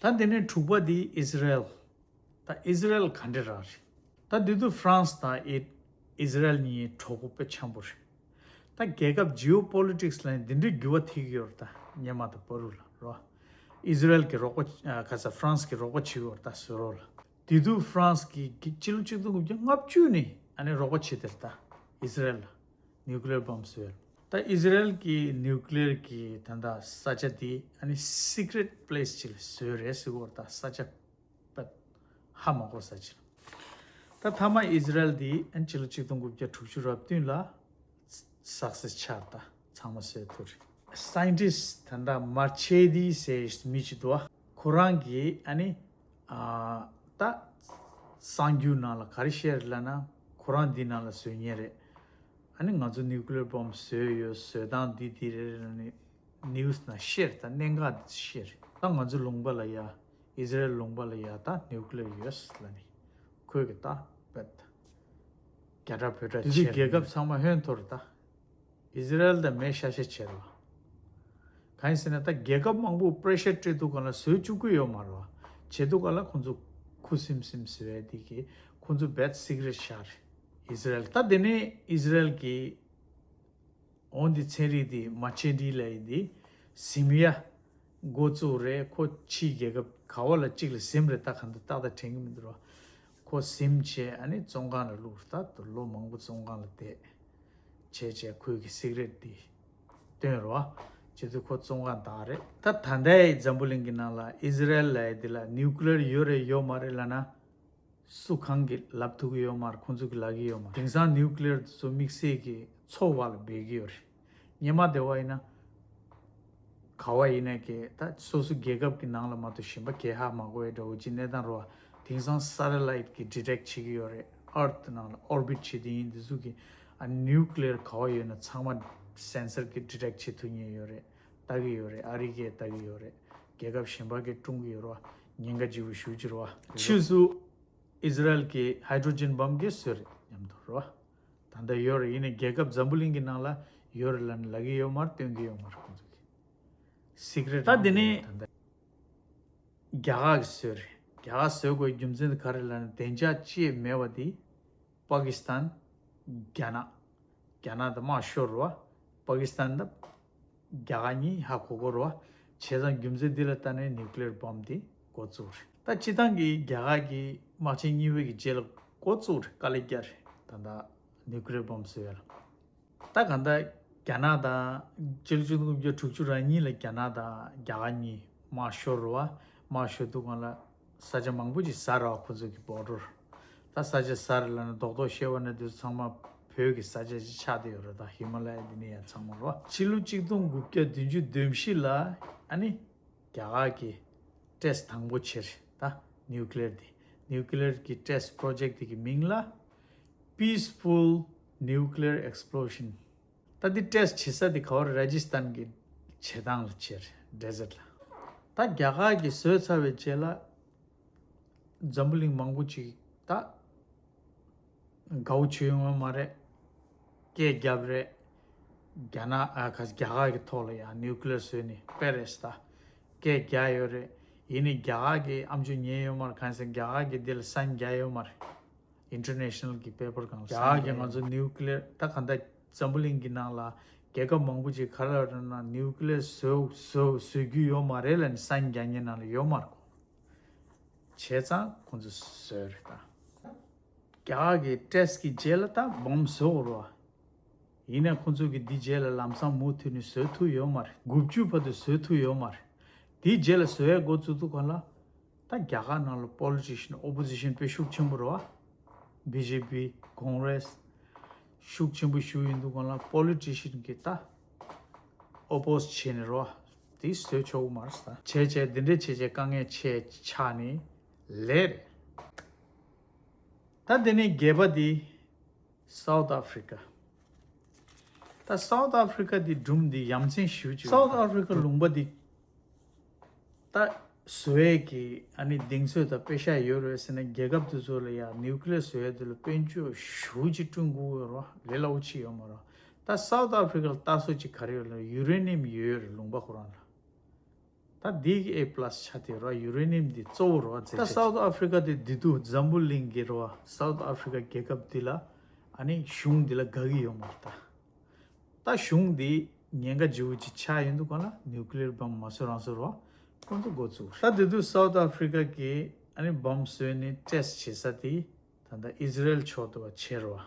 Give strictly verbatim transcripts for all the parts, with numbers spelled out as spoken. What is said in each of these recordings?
ད་འདི་ནས་དྲུག་པ་འདི་ཨི་ཟི་རེལ། ད་ཨི་ཟི་རེལ་ག་འདྲ་རག་རེད། ད་འདི་དུས་ཧྥ་རན་སི་དང་ཨི་ཨི་ཟི་རེལ་གཉིས་གྲོགས་པོ་དཔེ་འཆམ་པོ་རེད། ད་རྒྱལ་ཁབ་ཇིའོ་པོ་ལི་ཊིག་སི་ལ་འདི་འདྲའི་འགྱུར་བ་ཐེབས་ཀྱི་ཡོད་རེད། ད་སྔོན་མ་དང་བར་དུ་ལ་རོ། ཨི་ཟི་རེལ་གྱི་རོགས་པ་ཨ་ག་ས་ཧྥ་རན་སི་གི་རོགས་པ་བྱེད་ཀྱི་ཡོད་རེད། ད་བཟོ་རོགས་ལ། དེ་དུས་ཧྥ་རན་སི་གིས་སྤྱི་ལོ་ཆིག་སྟོང་དགུ་བརྒྱ་ལྔ་བཅུ་ནས་ཨ་ནི་རོགས་པ་བྱེད་དེ་རེད། ད་ཨི་ཟི་རེལ་ལ་ནིའུ་ཀི་ལི་ཡར་བྷོམ་བཟོས་ཡོད། ད་ཨི་ཟི་རེལ་གྱི་ནིའུ་ཀི་ལི་ཡར་གྱི་ད་ལྟ་ས་ཆ་དེ་ཨ་ནི་སི་ཀི་རེཊ་པི་ལེ་སི་ཅིག་ལ་བཟོས་རེད་ཟེར་གྱི་ཡོད་རེད། ད་ས་ཆ་པད་ཧ་མ་གོ་ས་ཅིག་ལ། ད་མཐའ་མ་ཨི་ཟི་རེལ་དེ་ཨ་ནི་སྤྱི་ལོ་ཆིག་སྟོང་དགུ་བརྒྱ་དྲུག་ཅུ་རེ་བདུན་ལ་སག་སེ་སི་ཆགས། ད་ཚང་མ་བཟོས་ཐུབ་རེད། སའེན་ཊིསི་ཊི་ད་ལྟ་མར་ཆེ་དི་ཟེར་མི་ཅིག་འདུག་བ། ཁོ་རང་གིས་ཨ་ནི་ཨ་ད་གསར་འགྱུར་ནང་ལ་ག་རེ་བཤད་རེད་ལབ་ན། ཁོ་རང་འདི་ནང་ལ་བཟོ་མཁན་རེད། ཨ་ནི་ང་ཚོ་ནིའུ་ཀི་ལི་ཡར་བྷོམ་བཟོས་ཡོད། བཟོ་སྟངས་འདི་འདི་རེད་རེད་ལབ་ནས་ནིའུ་སི་ནང་བཤད་རེད། ད་གནད་འགག་འདི་བཤད་རེད། ད་ང་ཚོ་ལུང་པ་ལ་ཡ། ཨི་ཟི་རེལ་ལུང་པ་ལ་ཡ་ད་ནིའུ་ཀི་ལི་ཡར་ཡོད་ལབ་ནས་ཁོས་གི་ད་བད་རྒྱ་གྲ་བོད་གྲ་དེ་དུས་བྱས་རྒྱལ་ཁབ་ཚང་མ་ཧོན་ཐོར་རེད། ད་ཨི་ཟི་རེལ་དང་མེ་ཤ་ཤ་བྱས་རེད་བ། གང་ཡིན་ཟེར་ན་ད་རྒྱལ་ཁབ་མང་པོ་པི་རེ་ཤར་སྤྲད་དུས་སྒང་ལ་བཟོ་བཅུག་གི་ཡོད་མ་རེད་བ། བྱེད་དུས་སྒང་ལ་ཁོང་ཚོ་ཁུ་སིམ་སིམ་བཟོ་ཡ་དེ་གི་ཁོང་ཚོ་བད་སི་ཀི་རེཊ་བཞག་རེད་ཨི་ཟི་རེལ། ད་དེ་ནས་ཨི་ཟི་རེལ་གྱི་འོ་འདི་ཚན་རིག་འདི་མ་ཆེན་འདི་ལ་ཡིན་འདི་ཟིམ་ཡ་འགོ་བཙུགས་རེད། ཁོ་ཕྱིའི་རྒྱལ་ཁབ་ག་བ་ལ་གཅིག་ལ་ཟིམ་རེད། ད་ག་འདི་ཏག་ཏག་དྲན་གི་མི་འདུག་རོ། ཁོ་ཟིམ་བྱས་ཨ་ནི་བཙོན་ཁང་ལ་བླུགས། ད་དུ་ལོ་མང་པོ་བཙོན་ཁང་ལ་བསྡད་བྱས་བྱས་ཁོས་གི་སི་ཀི་རེཊ་འདི་བཏོན་རོ། བྱེད་དུས་ཁོ་བཙོན་ཁང་བཏང་རེད། ད་ད་ལྟའི་འཛམ་བུ་གླིང་གི་ནང་ལ་ཨི་ཟི་རེལ་ལ་ཡི་འདི་ལ་ནིའུ་ཀི་ལི་ཡར་ཡོད་རེད་ཡོད་མ་རེད་ལབ་ན། སུ་གང་གིས་ལབ་ཐུབ་ཀྱི་ཡོད་མ་རེད། ཁོང་ཚོ་གིས་ལབ་ཀྱི་ཡོད་མ་རེད། དེང་སང་ནིའུ་ཀི་ལི་ཡར་དེ་ཚོ་དམིགས་བསལ་གྱི་མཚོ་བར་ལ་སྦས་ཀྱི་ཡོད་རེད། སྔོན་མ་དེ་བ་ཡིན་ན་ག་བ་ཡིན་ན་གི་ད་སོ་སོ་རྒྱལ་ཁབ་ཀྱི་ནང་ལ་མ་གཏོགས་གཞན་པ་གས་ཧ་མ་གོ་བའི་འདྲ་བོ་ཅིག་གནས་སྟངས་རེད་བ། དེང་སང་སེ་ཊི་ལའིཊ་གིས་ཌི་ཊེག་བྱེད་ཀྱི་ཡོད་རེད། ཨར་ཐི་ནང་ལ་ཨོར་བིཊ་བྱེད་དེ་ཡིན། དེ་ཚོ་གིས་ཨ་ནིའུ་ཀི་ལི་ཡར་ག་བ་ཡོད་ན་ཚང་མ་སེན་སར་གིས་ཌི་ཊེག་བྱེད་ཐུབ་མཁན་ཡོད་རེད། ལྟ་གི་ཡོད་རེད། ཨ་རི་གིས་ལྟ་གི་ཡོད་རེད། རྒྱལ་ཁབ་གཞན་པ་གིས་སྲུང་གི་ཡོད་རེད་བ། ཉེན་ཁ་ལྗིད་པོ་ཞེ་པོ་ཅིག་རེད་བ། ཕྱིས་སུ་ཨི་ཟི་རལ་གྱིས་ཧའི་ཌྲོ་ཇན་བྷོམ་གྱི་བཟོས་རེད་སྙམ་དུ་རེད་བ། ད་ལྟ་ཡོད་རེད། ཡིན་ནའི་རྒྱལ་ཁབ་འཛམ་བུ་གླིང་གི་ནང་ལ་ཡོད་རེད་ལབ་ནས་ལབ་ཀྱི་ཡོད་མ་རེད། སྟོན་གྱི་ཡོད་མ་རེད་ཁོང་ཚོ་གིས། སི་ཀི་རེཊ་ད་འདི་ནས་ད་ལྟ་རྒྱ་གར་གྱིས་བཟོས་རེད། རྒྱ་གར་བཟོ་དགོས་རྒྱུ་མཚན་དེ་ག་རེ་ལབ་ན། བདེ་འཇགས་ཅིག་མེད་པ་དེ་པ་ཀི་སི་ཐན། རྒྱ་ནག་རྒྱ་ནག་དང་དམག་ཤོར་རེད་བ། པ་ཀི་སི་ཐན་དང་རྒྱ་གར་གཉིས་ཧ་གོ་གོ་རེད་བ། བྱས་ཙང་རྒྱུ་མཚན་འདི་ལ་ལྟ་ནས་ནིའུ་ཀི་ལི་ཡར་བྷོམ་དེ་འགོ་བཙུགས་རེད། ད་སྤྱིར་བཏང་གི་རྒྱ་གར་གྱི་དམག་ཆེན་གཉིས་པའི་གི་རྗེས་ལ་འགོ་བཙུགས་རེད། དཀའ་ལས་བརྒྱབ་རེད། ད་ལྟ་ནིའུ་ཀི་ལི་ཡར་བྷོམ་བཟོས་ཡ་ལ། ད་གང་ལྟར་རྒྱ་ནག་དང་སྤྱི་ལོ་ཆིག་སྟོང་དགུ་བརྒྱ་དྲུག་ཅུ་རེ་གཉིས་ལ་རྒྱ་ནག་དང་རྒྱ་གར་གཉིས་དམག་ཤོར་རེད་བ། དམག་ཤོར་དུས་སྒང་ལ་ས་ཆ་མང་པོ་ཅིག་ཟ་རེད་བ། ཁོ་ཚོ་གི་བོར་ཌར། ད་ས་ཆ་ཟ་རེད་ལབ་ན་རྡོག་རྡོག་བཤད་པ་ན་དེ་ཚོ་ཚང་མ་བོད་ཀྱི་ས་ཆ་ཅིག་ཆགས་བསྡད་ཡོད་རེད། ད་ཧི་མ་ལ་ཡ་འདི་ནས་ཡ་ཚང་མ་རེད་བ། ཕྱི་ལོ་ཆིག་སྟོང་དགུ་བརྒྱ་བདུན་ཅུ་དོན་བཞི་ལ་ཨ་ནི་རྒྱ་གར་གྱི་ཊེ་སི་ཊི་དང་པོ་བྱས་རེད། ད་ནིའུ་ཀི་ལི་ཡར་དེ། ནིའུ་ཀི་ལི་ཡར་གྱི་ཊེ་སི་ཊི་པོ་རོ་ཇེག་ཊི་དེ་གི་མིང་ལ་Peaceful Nuclear Explosion། ད་འདི་ཊེ་སི་ཊི་བྱེད་ས་དེ་ག་བར་ར་ཇི་སི་ཐན་གྱི་བྱེ་ཐང་ལ་བྱས་རེད། ཌེ་ཟརཊ་ལ། ད་རྒྱ་གར་གྱིས་བཟོས་ཚར་བའི་རྗེས་ལ་འཛམ་བུ་གླིང་མང་པོ་ཅིག་ད་དགའ་བོ་བྱུང་ཡོད་མ་རེད། སྐད་བརྒྱབ་རེད། རྒྱ་ནག་ཨ་ཁ་རྒྱ་གར་གྱི་ཐོག་ལ་ཡང་ནིའུ་ཀི་ལི་ཡར་བཟོས་ནས་དཔེ་རེད་ཟེར། ད་སྐད་རྒྱག་ཡོད་རེད། ཡིན་ནའི་རྒྱ་གར་གྱིས་ཨམ་ཅོག་ཉན་ཡོད་མ་རེད། གང་ཟེར་རྒྱ་གར་གྱིས་འདི་ལ་སན་རྒྱག་ཡོད་མ་རེད། ཨིན་ཊར་ནེ་ཤ་ནལ་གྱི་པེ་པར་སྒང་ལ་རྒྱ་གར་གྱིས་ང་ཚོ་ནིའུ་ཀི་ལི་ཡར་ད་ག་འདྲ་འཛམ་བུ་གླིང་གི་ནང་ལ་རྒྱལ་ཁབ་མང་པོ་ཅིག་ག་རེ་ལབ་ན་ནིའུ་ཀི་ལི་ཡར་བཟོ་བཟོ་བཟོ་རྒྱུ་ཡོད་མ་རེད་ལབ་ནས་སན་རྒྱག་མཁན་ནང་ལ་ཡོད་མ་རེད་ཁོ། བྱས་ཙང་ཁོ་ཚོས་བཟོས་རེད་ད། རྒྱ་གར་གྱི་ཊེ་སི་ཊི་གི་རྗེས་ལ་ད་བྷོམ་བཟོ་དགོས་རེད་བ། ཡིན་ནའི་ཁོ་ཚོ་གིས་འདི་རྗེས་ལ་ལམ་སང་མུ་མཐུད་ནས་བཟོ་ཐུབ་ཡོད་མ་རེད། དགུ་བཅུ་བར་དུ་བཟོ་ཐུབ་ཡོད་མ་རེད། དེའི་རྗེས་ལ་བཟོ་ཡས་འགོ་བཙུགས་དུས་སྒང་ལ་ད་རྒྱ་གར་ནང་ལ་པོ་ལི་ཊི་ཤན་ཨོ་པོ་ཟི་ཤན་དཔེ་ཤུགས་ཆེན་པོ་རེད་བ། བི་ཇེ་པི་ཀོང་རེ་སི་ཤུགས་ཆེན་པོ་ཞིག་ཡིན་དུས་སྒང་ལ་པོ་ལི་ཊི་ཤན་གྱིས་ད་ཨོ་པོ་སི་བྱས་ནས་རེད་བ། དེ་བཟོ་ཆོག་གི་མ་རེད་ད། བྱས་བྱས་འདི་འདྲས་བྱས་བྱས་དཀའ་ངལ་ཆེ་ཆགས་ནས་ལས་རེད། ད་དེ་ནས་བརྒྱད་པ་དེ་སའུ་ཐི་ཨ་ཕི་རི་ཀ། ད་སའུ་ཐི་ཨ་ཕི་རི་ཀ་དེ་སྒྲུང་འདི་ཡ་མཚན་ཞེ་པོ་ཅིག་ཡོད། སའུ་ཐི་ཨ་ཕི་རི་ཀ་ལུང་པ་འདི་ད་བཟོ་ཡས་ཀྱི་ཨ་ནི་གདེང་ཚོད་དང་དཔེ་ཤག་ཡོད་རེད་ཟེར་ན། རྒྱལ་ཁབ་དེ་ཚོ་ལ་ཡ་ནིའུ་ཀི་ལི་ཡར་བཟོ་ཡས་དེ་ལ་དཔལ་འབྱོར་ཞེ་པོ་ཅིག་བསྐྲུན་དགོས་ཡོད་རེད་བ། ལས་སླ་པོ་ཅིག་ཡོད་མ་རེད། ད་སའུ་ཐི་ཨ་ཕི་རི་ཀ་ལ་ལྟ་སྲོལ་ཅིག་ག་རེ་ཡོད་ལབ་ན་ཡུ་རེ་ནི་ཡམ་ཡོད་རེད་ལུང་པ་ཁོ་རང་ལ། ད་ ད་འདི་གི་A plus ཆ་དེ་རོ། ཡུ་རེ་ནི་ཡམ་འདི་གཙོ་བོ་རོ། ད་South Africa དེ་འདི་དུ་འཛམ་བུ་གླིང་གི་རོ། South Africa རྒྱལ་ཁབ་འདི་ལ་ཨ་ནི་གཞུང་འདི་ལ་དགའ་གི་ཡོད་མ་རེད་ད། ད་གཞུང་འདི་ཉེན་ཁ་ལྗིད་པོ་ཅིག་ཆགས་ཡོང་དུས་སྒང་ལ་nuclear bomb མ་བཟོ་རང་བཟོ་རོ། ཁོང་ཚོ་འགོ་བཙུགས། ད་དེ་དུས་South Africa གི་ཨ་ནི་bomb བཟོས་ནས་test བྱེད་ས་དེ་ད་ལྟ་ཨི་ཟི་རེལ་ཕྱོགས་དུ་བ་བྱེད་རོ།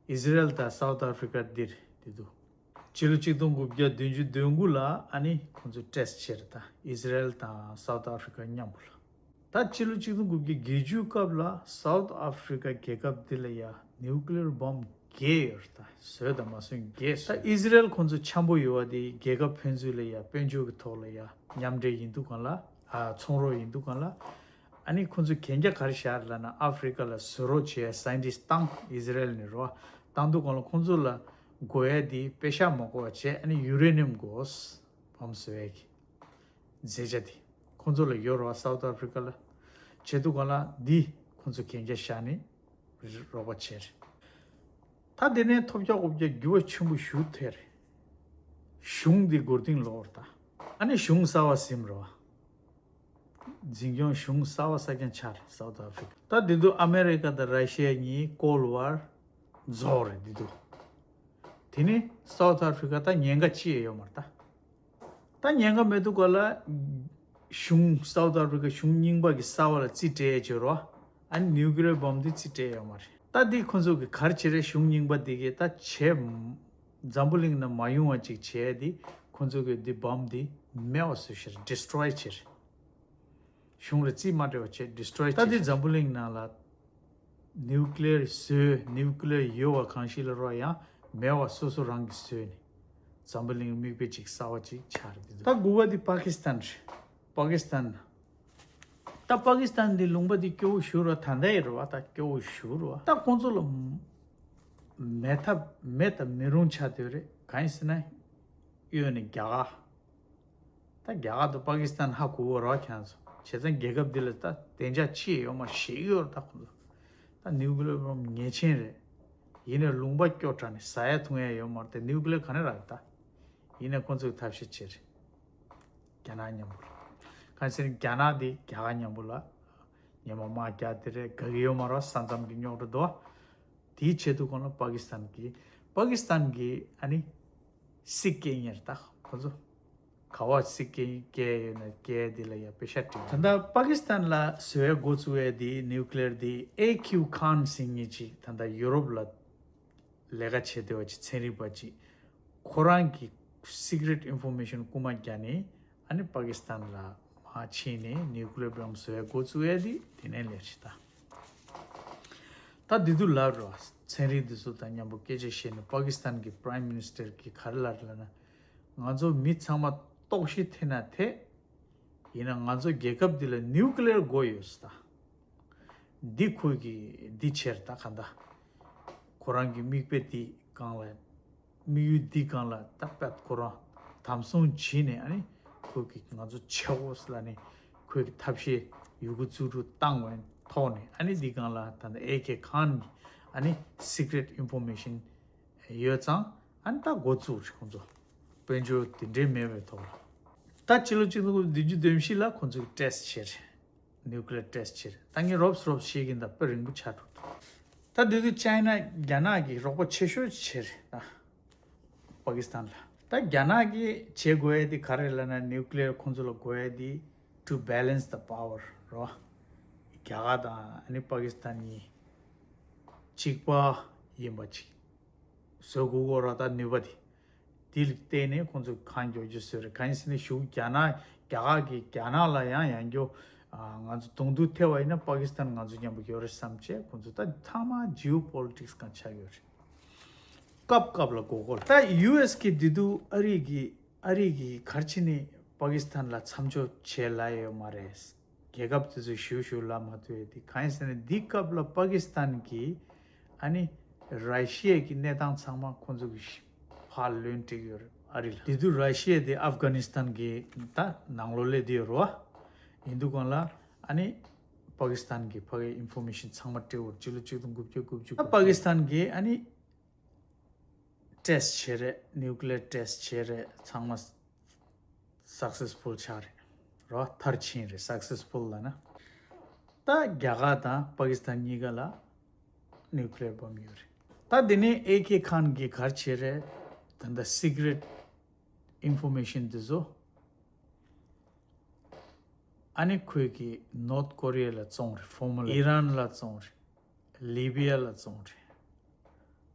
ཨི་ཟི་རེལ་དང་South Africa འདིར་དེ་དུས་ཕྱི་ལོ་ཆིག་སྟོང་དགུ་བརྒྱ་བདུན་ཅུ་དོན་དགུ་ལ་ཨ་ནི་ཁོང་ཚོ་test བྱེད་རེད་ད། ཨི་ཟི་རེལ་དང་South Africa མཉམ་པོ་ལ། ད་ཕྱི་ལོ་ཆིག་སྟོང་དགུ་བརྒྱ་བརྒྱད་ཅུ་སྐབས་ལ་South Africa རྒྱལ་ཁབ་འདི་ལ་ཡ་nuclear bomb བརྒྱད་ཡོད་རེད་ད། བཟོས་དང་མ་བཟོས་བརྒྱད་བཟོས། ད་ཨི་ཟི་རེལ་ཁོང་ཚོ་འཆམ་པོ་ཡོད་པ་དེ་རྒྱལ་ཁབ་ཕན་ཚུན་ལ་ཡ་དཔལ་འབྱོར་གྱི་ཐོག་ལ་ཡ་མཉམ་འབྲེལ་ཡིན་དུས་སྒང་ལ། ཨ་ཚོང་རོགས་ཡིན་དུས་སྒང་ལ། ཨ་ནི་ཁོང་ཚོས་གན་རྒྱ་ག་རེ་བཞག་རེད་ལབ་ན། ཨ་ཧྥི་རི་ཀ་ལ་བཟོ་རོགས་བྱེད་scientist བཏང་། ཨི་ཟི་རེལ་ནས་རོ། བཏང་དུས་སྒང་ལ་ཁོང་ཚོ་ལ་དགོས་ཡ་དེ་པེ་ཤག་མ་དགོས་པ་བྱས། ཨ་ནི་uranium དགོས། bomb བཟོ་ཡ་གི་རྫས་ཆ་དེ་ཁོང་ཚོ་ལ་ཡོད་རོ། South Africa ལ་བྱེད་དུས་སྒང་ལ་འདི་ཁོང་ཚོ་གན་རྒྱ་བཞག་ནས་རོགས་པ་བྱས་རེད། ད་དེ་ནས་ཐོབ་རྒྱག་གོ་རྒྱག་འགྱུར་བ་ཆེན་པོ་ཞིག་ཐེབས་རེད། གཞུང་འདི་མགོ་རྟིང་སློག་རེད་ད། ཨ་ནི་གཞུང་གསར་པ་ཟིན་རོ། འཛིན་སྐྱོང་གཞུང་གསར་པ་གསར་རྐྱང་ཆགས་རེད། South Africa ད་དེ་དུས་ཨ་མེ་རི་ཀ་དང་ར་ཤི་ཡ་གཉིས་Cold War རྫོགས་རེད་དེ་དུས། དེ་ནི་South Africa ད་ཉེན་ཁ་ཅི་ཡང་ཡོད་མ་རེད་ད། ད་ཉེན་ཁ་མེད་དུས་སྒང་ལ་གཞུང་South Africa གཞུང་རྙིང་པ་གི་གསར་པ་ལ་རྩིས་སྤྲད་ཡ་བྱེད་རོ། ཨ་ནི་nuclear bomb དེ་རྩིས་སྤྲད་ཡོད་མ་རེད། ད་འདི་ཁོ་ཚོ་གི་ག་རེ་བྱེད་རེད། གཞུང་རྙིང་པ་འདི་གི་ད་བྱས། འཛམ་བུ་གླིང་ནང་མ་ཡོང་བ་ཅིག་བྱས་ཏེ་ཁོ་ཚོ་གི་འདི་bomb འདི་མེད་པ་བཟོ་ཕྱིར་destroy བྱེད། གཞུང་ལ་རྩིས་མ་སྤྲད་པ་བྱས་destroy ད་འདི་བྱེད། འཛམ་བུ་གླིང་ནང་ལ་nuclear བཟོས་nuclear ཡོད་པ་གང་ཞིག་ལ་རོ་ཡང་མེད་པ་སོ་སོ་རང་གིས་བཟོས་ནས་འཛམ་བུ་གླིང་མིག་དཔེ་ཅིག་གསར་པ་ཅིག་ཆགས་རེད་འདི་ད། གོ་བ་འདི་པ་ཀི་སི་ཐན་རེད། པ་ཀི་སི་ཐན། ད་པ་ཀི་སི་ཐན་འདི་ལུང་པ་འདི་སྐྱོ་བོ་ཞེ་དྲག་ད་ལྟ་ཡི་རེད་བ། ད་སྐྱོ་བོ་ཞེ་དྲག་ད་ཁོང་ཚོ་ལ་མེད་ཐབས་མེད་དང་མི་རུང་ཆགས་བསྡད་རེད། གང་ཡིན་ཟེར་ན་གཡོན་ནས་རྒྱ་གར། ད་རྒྱ་གར་དང་པ་ཀི་སི་ཐན་ཧ་གོ་གི་རེད་ཁྱེད་ཚོ། བྱས་ཙང་རྒྱལ་ཁབ་འདི་ལ་ད་བདེ་འཇགས་ཅི་ཡང་ཡོད་མ་རེད་ཞེད་ཀྱི་ཡོད་རེད་ད་ཁོང་ཚོ། ད་nuclear bomb ངེས་ཅན་རེད། ཡིན་ནའི་ལུང་པ་སྐྱོ་དྲགས་ནས་ཟ་ཡ་འཐུང་ཡ་ཡོད་མ་རེད་དེ་nuclear ག་ནས་རག་ད། ཡིན་ནའི་ཁོང་ཚོས་ཐབས་ཤེས་བྱས་རེད། རྒྱ་ནག་མཉམ་པོ་ལ། གང་ཟེར་རྒྱ་ནག་འདི་རྒྱ་གར་མཉམ་པོ་ལ་ཉི་མ་དམག་རྒྱག་དེ་རེད། དགའ་གི་ཡོད་མ་རེད། ས་མཚམས་ཀྱི་རྙོག་དྲ་དོ། དེའི་ཆེད་དུ་ཁོང་ལ་པ་ཀི་སི་ཐན་གྱི་པ་ཀི་སི་ཐན་གྱི་ཨ་ནི་སྲིད་སྐྱོང་ཡིན་རེད་ད་ཁོ་ཚོ། ག་བ་སྲིད་སྐྱོང་སྐྱེལ་ཡོད་ན་སྐྱེལ་འདི་ལ་ཡ་པེ་ཤ་སྤྲད། ད་ལྟ་པ་ཀི་སི་ཐན་ལ་བཟོ་ཡ་འགོ་བཙུགས་ཡ་འདི་nuclear འདི་ཨེ་ཁིའུ་ཁཱན་ཟེར་མཁན་ཅིག་ད་ལྟ་ཡུ་རོབ་ལ་ལས་ཀ་བྱེད་བསྡད་པ་ཅིག་ཚན་རིག་པ་ཅིག་ཁོ་རང་གི་secret information རྐུ་མ་རྒྱག་ནས་ཨ་ནི་པ་ཀི་སི་ཐན་ལ་མར་ཕྱིན་ནས་nuclear bomb བཟོ་ཡ་འགོ་བཙུགས་ཡ་དེ་དེ་ནས་ལས་རེད་ད། ད་དེ་དུས་ལབ་རོགས་ཚན་རིག་འདི་ཚོ་དང་མཉམ་པོ་སྐད་ཆ་བཤད་ནས་པ་ཀི་སི་ཐན་གྱི་Prime Minister གྱིས་ག་རེ་ལབ་རེད་ལབ་ན། ང་ཚོ་མི་ཚང་མ་ལྟོགས་ཤི་ཐེབས་ན་ཐེབས། ཡིན་ན་ང་ཚོ་རྒྱལ་ཁབ་འདི་ལ་nuclear དགོས་ཡོད་ཟེར་ད། འདི་ཁོས་ཀྱིས་འདི་བྱས་རེད་ད་གང་ལྟར། ཁོ་རང་གི་མིག་དཔེ་འདི་སྒང་ལ། དམིགས་ཡུལ་འདི་སྒང་ལ་ད་དཔེ་ཁོ་རང་དམ་སྲུང་བྱས་ནས་ཨ་ནི་ཁོས་ཀྱིས་ང་ཚོ་བྱེད་དགོས་ལབ་ནས་ཁོས་ཀྱིས་ཐབས་ཤེས་ཡོད་རྒུ་རྩལ་སྤྲུགས་བཏང་བའི་ཐོག་ནས་ཨ་ནི་འདི་སྒང་ལ་ད་ལྟ་ཨེ་ཁེ་ཁཱན་ནི་ཨ་ནི་secret information ཡོད་ཙང་ཨ་ནི་ད་འགོ་བཙུགས་རེད་ཁོང་ཚོ། དཔལ་འབྱོར་དེ་འདྲའི་མེད་པའི་ཐོག་ལ། ད་ཕྱི་ལོ་ཆིག་སྟོང་དགུ་བརྒྱ་བདུན་ཅུ་དོན་བཞི་ལ་ཁོང་ཚོས་test བྱས་རེད། nuclear test བྱས་རེད། ད་ངས་རོབ་རོབ་བཤད་ཀྱིན་ད་དཔེ་རིང་པོ་ཆགས་འགྲོ་འདུག་ད་དེ་དུས་ཅའི་ན་རྒྱ་ནག་གིས་རོགས་པ་ཆེ་ཤོས་བྱས་རེད་ད། པ་ཀི་སི་ཐན་ལ། ད་རྒྱ་ནག་གིས་བྱེད་དགོས་ཡ་དེ་ག་རེ་ལབ་ན་nuclear ཁོང་ཚོ་ལ་དགོས་ཡ་དེ་to balance the power རོ། རྒྱ་གར་དང་ཨ་ནི་པ་ཀི་སི་ཐན་གཉིས་གཅིག་པ་ཡིན་པ་ཅིག་བཟོ་དགོས་ཀྱི་ཡོད་རེད་ད་ནུས་པ་དེ། དེ་ལ་བརྟེན་ནས་ཁོང་ཚོས་གང་མགྱོགས་མགྱོགས་བཟོས་རེད། གང་ཡིན་ཟེར་ན་གཞུག་རྒྱ་ནག་རྒྱ་གར་གྱིས་རྒྱ་ནག་ལ་ཡང་ཡང་མགྱོགས་ང་ཚོ་གདོང་ཐུག་ཐེབས་པ་ཡིན་ན་པ་ཀི་སི་ཐན་ང་ཚོ་མཉམ་པོ་ཡོད་རེད་བསམ་བྱས་ཁོང་ཚོ་ད་ཚང་མ་geopolitics སྒང་ཆགས་ཡོད་རེད། སྐབས་སྐབས་ལ་མགོ་སྐོར་ད་ཡུ་ཨེས་གིས་དེ་དུས་ཨ་རི་གི་ཨ་རི་གིས་ག་རེ་བྱས་ནས་པ་ཀི་སི་ཐན་ལ་མཚམས་འཇོག་བྱས་ལབ་ཡོད་མ་རེད། རྒྱལ་ཁབ་དེ་ཚོ་ཞུ་ཞུ་ལབ་མ་ཐུབ་ཡས་དེ་གང་ཡིན་ཟེར་ན་འདི་སྐབས་ལ་པ་ཀི་སི་ཐན་གྱིས་ཨ་ནི་ར་ཤི་ཡ་གི་གནས་སྟངས་ཚང་མ་ཁོང་ཚོ་གིས་ཕར་ལོན་སྤྲད་ཡོད་རེད་ཨ་རི་ལ། དེ་དུས་ར་ཤི་ཡ་དེ་ཨབ་གྷ་ནི་སི་ཐན་གྱི་ད་ནང་ལོགས་སླེབས་བསྡད་ཡོད་རེད་བ། ཡིན་དུས་སྒང་ལ་ཨ་ནི་པ་ཀི་སི་ཐན་གྱིས་ཕ་གིའི་ཨིན་ཕོར་མེ་ཤན་ཚང་མ་སྤྲད་ཡོད་རེད་ཕྱི་ལོ་ཆིག་སྟོང་དགུ་བརྒྱ་དགུ་བཅུ་གོ་གཅིག་ལ། ཨ་པ་ཀི་སི་ཐན་གྱིས་ཨ་ནི་test བྱས་རེད། nuclear test བྱས་རེད། ཚང་མ་successful ཆགས་རེད། རོ་མཐར་ཕྱིན་རེད། སག་སེ་སི་ཕུལ་ལབ་ན། ད་རྒྱ་གར་དང་པ་ཀི་སི་ཐན་གཉིས་ཀ་ལ་ནིའུ་ཀི་ལི་ཡར་བྷོམ་ཡོད་རེད། ད་དེ་ནས་ཨེ་ཁེ་ཁཱན་གྱིས་ག་རེ་བྱས་རེད། ད་ལྟ་སི་ཀི་རེཊ་ཨིན་ཕོར་མེ་ཤན་དེ་ཚོ། ཨ་ནི་ཁོས་ཀྱིས་ནོར་ཐ་ཀོ་རི་ཡ་ལ་བཙོངས་རེད། ཧྥོར་མར་ཨི་རན་ལ་བཙོངས་རེད། ལི་བི་ཡ་ལ་བཙོངས་རེད།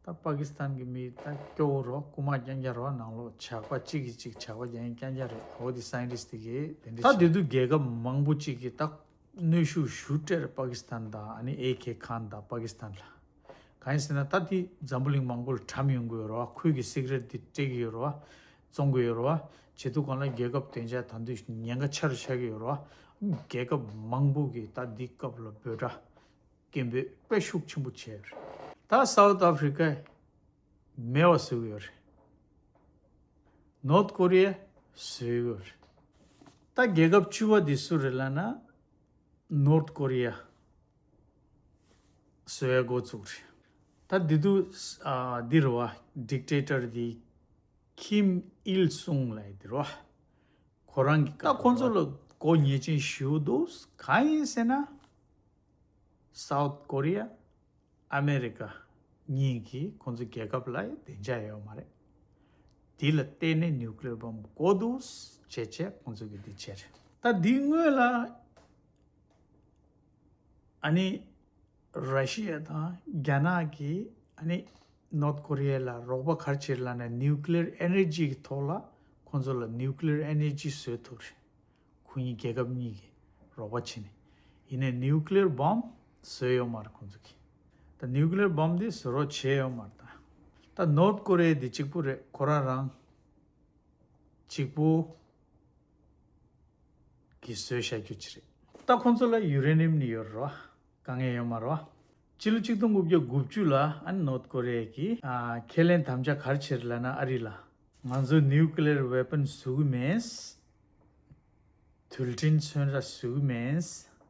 ད་པ་ཀི་སི་ཐན་གྱི་མི་ད་སྐྱོ་བོ་རོ། རྐུ་མ་རྐྱང་རྐྱང་རོ། ནང་ལོགས་ཇག་པ་གཅིག་གིས་གཅིག་ཇག་པ་རྐྱང་རྐྱང་རྐྱང་རྐྱང་རེད། འོ་དེ་སའེན་ཊིསི་ཊི་དེ་གིས་དེ་འདྲ། ད་དེ་དུས་རྒྱལ་ཁབ་མང་པོ་གཅིག་གིས་ད་གནོན་ཤུགས་ཞུ་སྤྲད་རེད། པ་ཀི་སི་ཐན་དང་ཨ་ནི་ཨེ་ཁེ་ཁཱན་དང་པ་ཀི་སི་ཐན་ལ། གང་ཡིན་ཟེར་ན་ད་དེ་འཛམ་བུ་གླིང་མང་པོ་ལ་གྲམ་ཡོང་གི་ཡོད་རེད་བ། ཁོས་ཀྱི་སི་ཀི་རེཊ་དེ་སྤྲད་ཀྱི་ཡོད་རེད་བ། བཙོང་གི་ཡོད་རེད་བ། བྱེད་དུས་གང་ལ་རྒྱལ་ཁབ་དེ་འཇག་ད་དུང་ཉེན་ཁ་ཆེ་རུ་ཆགས་ཀྱི་ཡོད་རེད་བ། རྒྱལ་ཁབ་མང་པོ་གིས་ད་འདི་སྐབས་ལ་འབོད་སྒྲ་སྐད་འབོད་དཔེ་ཤུགས་ཆེན་པོ་བྱས་ཡོད་རེད། ད་སའུ་ཐ་ཨ་ཧྥི་རི་ཀ་མེད་པ་བཟོ་གི་ཡོད་རེད། ནོར་ཐ་ཀོ་རི་ཡ་བཟོ་གི་ཡོད་རེད། ད་རྒྱལ་ཁབ་བཅུ་པ་འདི་སུ་རེད་ལབ་ན་ནོར་ཐ་ཀོ་རི་ཡ་བཟོ་ཡ་འགོ་བཙུགས་རེད། ད་འདི་དུས་ཨ་འདི་རེད་བ། ཌིག་ཊེ་ཊར་འདི་ཁིམ་ཨིལ་སུང་ལབ་ཡ་འདི་རེད་བ། ཁོ་རང་གི་ད་ཁོང་ཚོ་ལ་གོ་ཉེས་ཅན་ཞེ་པོ་འདུག་གང་ཡིན་ཟེར་ན། སའུ་ཐ་ཀོ་རི་ཡ་ཨ་མེ་རི་ཀ་གཉིས་ཀྱིས་ཁོང་ཚོ་རྒྱལ་ཁབ་ལ་བདེ་འཇགས་ཡོད་མ་རེད། དེ་ལ་བརྟེན་ནས་ནིའུ་ཀི་ལི་ཡར་བྷོམ་འགོ་འདུག་བྱས་བྱས་ཁོང་ཚོ་གིས་འདི་བྱས་རེད། ད་འདི་སྔོན་ལ་ཨ་ནི་ར་ཤི་ཡ་དང་རྒྱ་ནག་གིས་ཨ་ནི་ནོར་ཐ་ཀོ་རི་ཡ་ལ་རོགས་པ་ག་རེ་བྱས་ལབ་ན་ནིའུ་ཀི་ལི་ཡར་ཨེ་ནར་ཇི་གི་ཐོག་ལ་ཁོང་ཚོ་ལ་ནིའུ་ཀི་ལི་ཡར་ཨེ་ནར་ཇི་བཟོས་ཐུབ་རེད། ཁོ་གཉིས་རྒྱལ་ཁབ་གཉིས་ཀྱིས་རོགས་པ་བྱས་ནས། ཡིན་ནའི་ནིའུ་ཀི་ལི་ཡར་བྷོམ་བཟོས་ཡོད་མ་རེད་ཁོང་ཚོ་གིས། ད་ནིའུ་ཀི་ལི་ཡར་བྷོམ་འདི་བཟོ་རོགས་བྱས་ཡོད་མ་རེད་ད། ད་ནོར་ཐ་ཀོ་རི་ཡ་འདི་གཅིག་པུ་རེད། ཁོ་རང་རང་གཅིག་པུ་གིས་བཟོས་བཞག་རྒྱུ་ཅིག་རེད། ད་ཁོང་ཚོ་ལ་ཡུ་རེ་ནི་ཡམ་ནི་ཡོད་རེད་བ། དཀའ་ངལ་ཡོད་མ་རེད་བ། སྤྱི་ལོ་ཆིག་སྟོང་དགུ་བརྒྱ་དགུ་བཅུ་ལ་ཨ་ནི་ནོར་ཐ་ཀོ་རི་ཡ་གིས་ཨ་ཁས་ལེན་དམ་བཅའ་ག་རེ་བྱས་རེད་ལབ་ན་ཨ་རི་ལ། ང་ཚོ་ནིའུ་ཀི་ལི་ཡར་ཝེ་པན་བཟོ་གི་མེད། རྡུལ་ཕྲན་མཚོན་ཆ་བཟོ་གི་མེད།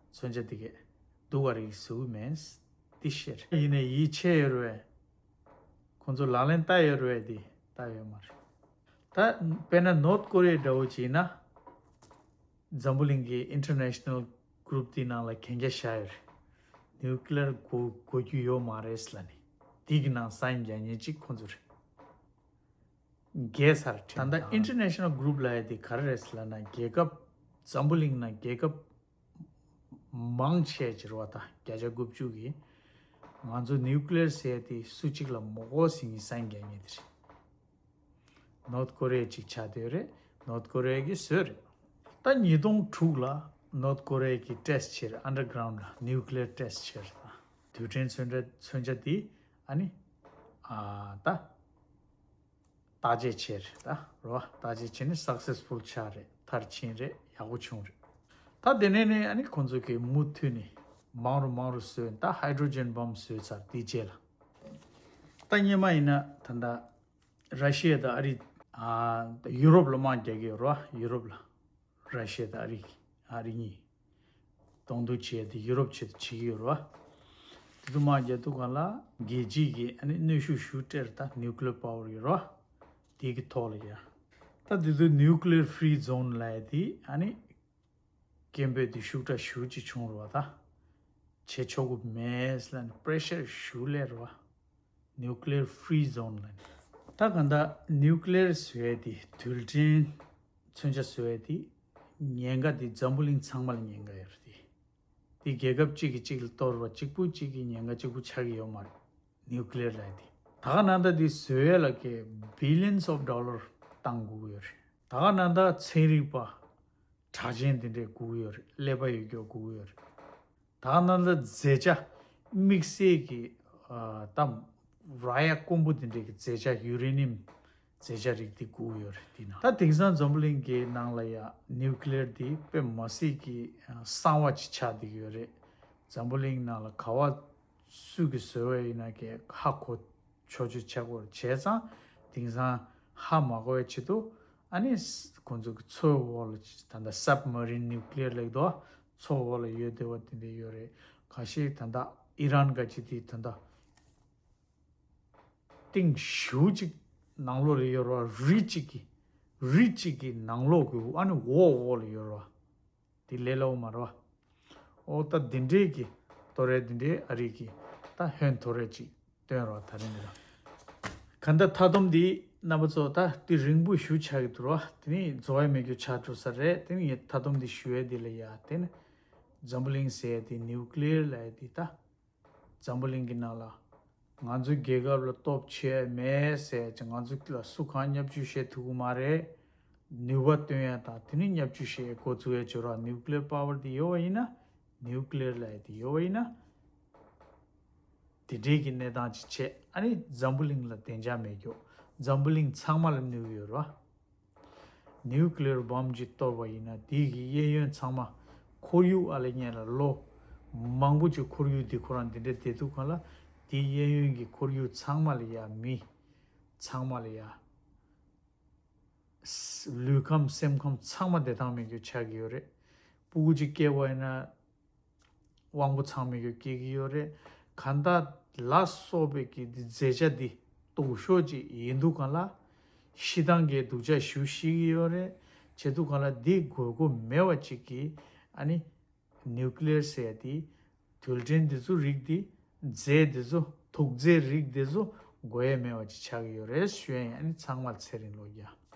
མཚོན་ཆ་དེ་གས་སྡུག་ག་རིགས་བཟོ་གི་མེད། འདི་བཤད་རེད། ཡིན་ནའི་ཡིད་ཆེས་ཡོད་རེད་བས། ཁོང་ཚོ་ལག་ལེན་བསྟར་ཡོད་རེད་བས། དེ་བསྟར་ཡོད་མ་རེད། ད་དཔེར་ན་ནོར་ཐ་ཀོ་རི་ཡ་འདྲ་བོ་བྱས་ན། འཛམ་བུ་གླིང་གི་ཨིན་ཊར་ནེ་ཤ་ནལ་གུ་རུབ་དེའི་ནང་ལ་གན་རྒྱ་བཞག་ཡོད་རེད། ནིའུ་ཀི་ལི་ཡར་དགོས་དགོས་རྒྱུ་ཡོད་མ་རེད་ལབ་ནས། དེ་གི་ནང་སའིན་རྒྱག་མཁན་གཅིག་ཁོང་ཚོ་རེད། རྒྱལ་ས་རེད། ད་ལྟ་ཨིན་ཊར་ནེ་ཤ་ནལ་གུ་རུབ་ལབ་ཡ་དེ་ག་རེ་རེད་ལབ་ན་རྒྱལ་ཁབ་འཛམ་བུ་གླིང་ནང་རྒྱལ་ཁབ་མང་ཆེ་ཅིག་རེད་བ། ད་བརྒྱ་ཆ་དགུ་བཅུ་གིས་ང་ཚོ་ནིའུ་ཀི་ལི་ཡར་ཟེར་ཡ་དེ་སུ་གཅིག་ལ་མི་དགོས་ཟེར་མཁན་སའིན་རྒྱག་མཁན་དེ་རེད། ནོར་ཐ་ཀོ་རི་ཡ་གཅིག་ཆགས་བསྡད་ཡོད་རེད། ནོར་ཐ་ཀོ་རི་ཡ་གིས་བཟོས་རེད། ད་ཉིས་སྟོང་དྲུག་ལ་ནོར་ཐ་ཀོ་རི་ཡ་གིས་ཊེ་སི་ཊི་བྱས་རེད། ཨན་ཌར་གྷ་རའུན་ཌ་ལ་ནིའུ་ཀི་ལི་ཡར་ཊེ་སི་ཊི་བྱས་རེད། ད་རྡུལ་ཕྲན་མཚོན་ཆ་མཚོན་ཆ་དེ་ཨ་ནི་ཨ་ད་བརྟག་དཔྱད་བྱས་རེད། ད་རེད་བ། བརྟག་དཔྱད་བྱས་ནས་སག་སེ་སི་ཕུལ་ཆགས་རེད། མཐར་ཕྱིན་རེད། ཡག་པོ་བྱུང་རེད། ད་དེ་ནས་ནས་ཨ་ནི་ཁོང་ཚོ་གིས་མུ་མཐུད་ནས་མང་རུ་མང་རུ་བཟོས། ད་ཧའི་ཌྲོ་ཇན་བྷོམ་བཟོས་ཚར། དེའི་རྗེས་ལ་ད་སྔོན་མ་ཡིན་ན་ད་ལྟ་ར་ཤི་ཡ་དང་ཨ་རི། ཨ་ཡུ་རོབ་ལ་དམག་རྒྱག་གི་ཡོད་རེད་བ། ཡུ་རོབ་ལ། ར་ཤི་ཡ་དང་ཨ་རི། ཨ་རི་གཉིས་གདོང་ཐུག་བྱས་ཏེ་ཡུ་རོབ་ཆེད་དུ་བྱེད་ཀྱི་ཡོད་རེད་བ། དེ་ཚོ་དམག་རྒྱག་དུས་སྒང་ལ་རྒྱལ་སྤྱིའི་གི་ཨ་ནི་གནོན་ཤུགས་ཞེ་པོ་སྤྲད་རེད། ད་ནིའུ་ཀི་ལི་ཡར་པ་ཝར་ཡོད་རེད་བ། དེ་གི་ཐོག་ལ་ཡ། ད་དེ་ཚོ་ནིའུ་ཀི་ལི་ཡར་ཧྥི་རི་ཛོན་ལབ་ཡ་དེ་ཨ་ནི་སྐད་འབོད་དེ་ཤུགས་དྲག་ཞེ་པོ་ཅིག་བྱུང་རེད་བ། ད་བྱེད་ཆོག་གི་མེད་ལབ་ནས་པེ་རེ་ཤར་ཞེ་པོ་སླེབས་རེད་བ། ནིའུ་ཀི་ལི་ཡར་ཧྥི་རི་ཛོན་ལབ་ནས། ད་གང་ལྟར་ནིའུ་ཀི་ལི་ཡར་བཟོ་ཡ་དེ། རྡུལ་ཕྲན་མཚོན་ཆ་བཟོ་ཡ་དེ་ཉེན་ཁ་དེ་འཛམ་བུ་གླིང་ཚང་མ་ལ་ཉེན་ཁ་ཡོད་རེད་དེ། དེ་རྒྱལ་ཁབ་གཅིག་གིས་གཅིག་ལ་གཏོར་བ། གཅིག་པུ་གཅིག་གིས་ཉེན་ཁ་གཅིག་པུ་ཆགས་ཀྱི་ཡོད་མ་རེད། ནིའུ་ཀི་ལི་ཡར་ལབ་ཡ་དེ། ད་ག་ནང་ད་དེ་བཟོ་ཡ་ལ་གི་བི་ལི་ཡན་སི་ཨོཕ་ཌོ་ལར་བཏང་དགོས་ཀྱི་ཡོད་རེད། ད་ག་ནང་ད་ཚན་རིག་པ་གྲགས་ཅན་དེ་འདྲས་དགོས་ཀྱི་ཡོད་རེད། ཀླད་པ་ཡོད་རྒྱུ་དགོས་ཀྱི་ཡོད་རེད། ད་ག་ནང་ལ་རྫས་ཆ། དམིགས་བསལ་གྱི་ཨ་ད་ར་ཡ་དཀོན་པོ་དེ་འདྲའི་གི་རྫས་ཆ། ཡུ་རེ་ནི་ཡམ་རྫས་ཆ་རིགས་དེ་དགོས་ཀྱི་ཡོད་རེད། དེ་ན་ད་དེང་སང་འཛམ་བུ་གླིང་གི་ནང་ལ་ཡ་ནིའུ་ཀི་ལི་ཡར་དེ་དཔེ་མི་སྲིད་ཀྱི་ཨ་གསང་བ་ཅིག་ཆགས་བསྡད་ཀྱི་ཡོད་རེད། འཛམ་བུ་གླིང་ནང་ལ་ག་བ་སུ་གིས་བཟོས་པ་ཡིན་ན་གི་ཧ་གོ་ཆོག་ཆོག་ཆགས་ཀྱི་ཡོད་རེད། བྱས་ཙང་དེང་སང་ཧ་མ་གོ་བའི་ཆེད་དུ་ཨ་ནི་ཁོང་ཚོ་གི་མཚོའི་འོག་ལ་ད་ལྟ་སབ་མ་རིན་ནིའུ་ཀི་ལི་ཡར་ལབ་ཀྱི་འདུག། མཚོ་འོག་ལ་ཡོད་བསྡད་པ་དེ་འདྲ་ཡོད་རེད། ཁ་ཤས་ད་ལྟ་ཨི་རན་ག་ཅིག་དེ་ད་ལྟ་གཏིང་ཞེ་པོ་ཅིག་ནང་ལོགས་ལ་ཡོད་རེད་བ། རི་གཅིག་གི་རི་གཅིག་གི་ནང་ལོགས་ཀྱི་ཨ་ནི་འོག་འོག་ལ་ཡོད་རེད་བ། དེ་ལས་སླ་བོ་མ་རེད་བ། ཨོ་ད་འདི་འདྲས་ཀྱི་ཐོ་རེ་འདི་འདྲས་ཨ་རི་གི་ད་ཧོན་ཐོ་རེ་ཅིག་སྟོན་རོགས་ད་རིང་འདི་ལ། ག་འདྲ་མཐའ་སྡོམ་འདི་རྣམ་པ་ཚོ་ད་དུས་རིང་པོ་ཞུ་ཆགས་ཀྱི་འདུག་རོགས། དེ་ནི་རྫོགས་ཡ་མེད་རྒྱུ་ཆགས་འགྲོ་ས་རེད། དེ་ནི་ངས་མཐའ་སྡོམ་འདི་ཞུ་ཡ་འདི་ལ་ཡ་དེ་ནི་འཛམ་བུ་གླིང་ཟེར་ཡ་འདི་ནིའུ་ཀི་ལི་ཡར་ལབ་ཡ་འདི་ད་འཛམ་བུ་གླིང་གི་ནང་ལ་ང་ཚོའི་རྒྱལ་ཁབ་ལ་སྟོབས་ཆེ་མེད་ཟེར་ཅིག་ང་ཚོ་ལ་སུ་གང་བརྙས་བཅོས་བྱེད་ཐུབ་ཀྱི་མ་རེད། ནུས་པ་བཏོན་ཡ་དང་དེ་ནི་བརྙས་བཅོས་བྱེད་འགོ་ཚུགས་ཡ་བྱེད་རོགས། ནིའུ་ཀི་ལི་ཡར་པ་ཝར་དེ་ཡོད་པ་ཡིན་ན། ནིའུ་ཀི་ལི་ཡར་ལབ་ཡ་དེ་ཡོད་པ་ཡིན་ན། དེ་འདྲའི་གི་གནས་སྟངས་ཅིག་བྱས་ཨ་ནི་འཛམ་བུ་གླིང་ལ་བདེ་འཇགས་མེད་རྒྱུ། འཛམ་བུ་གླིང་ཚང་མ་ལ་གནོད་ཡོད་རོགས། ནིའུ་ཀི་ལི་ཡར་བྷོམ་ཅིག་གཏོར་བ་ཡིན་ན་དེ་གི་གཡས་གཡོན་ཚང་མ་ཁོར་ཡུག་ཨ་ལེ་ཉེ་ལ་ལོ་མང་པོ་ཅིག་ཁོར་ཡུག་འདི་ཁོ་རང་འདི་འདྲ་བསྡད་དུས་གང་ལ་དེ་གཡས་གཡོན་གྱི་ཁོར་ཡུག་ཚང་མ་ལ་ཡ་མི་ཚང་མ་ལ་ཡ་ལུས་ཁམས་སེམས་ཁམས་ཚང་མ་བདེ་ཐང་མེད་རྒྱུ་ཆགས་ཀྱི་ཡོད་རེད། སྤུ་གུ་ཅིག་སྐྱེ་བ་ཡིན་ན། དབང་པོ་ཚང་མེད་རྒྱུ་སྐྱེ་གི་ཡོད་རེད། གང་ལྟར་ལ་སོགས་པའི་གི་འདི་མཛེས་ཆ་འདི་སྟོབས་ཤོག་ཅིག་ཡིན་དུས་གང་ལ། ཤི་སྟངས་ཀྱི་སྡུག་ཅག་ཞུ་ཤེས་ཀྱི་ཡོད་རེད། བྱེད་དུས་གང་ལ་འདི་དགོས་མཁོ་མེད་པ་ཅིག་གི་ཨ་ནི་ནིའུ་ཀི་ལི་ཡར་ཟེར་ཡ་འདི་རྡུལ་ཕྲན་འདི་ཚོ་རིགས་འདི་རྫས་འདི་ཚོ་དུག་རྫས་རིགས་འདི་ཚོ་དགོས་ཡ་མེད་པ་ཅིག་ཆགས་ཀྱི་ཡོད་རེད་ཞུ་ཡ་ཡིན། ཨ་ནི་ཚང་མར་ཚེ་རིང་ལོ་བརྒྱ།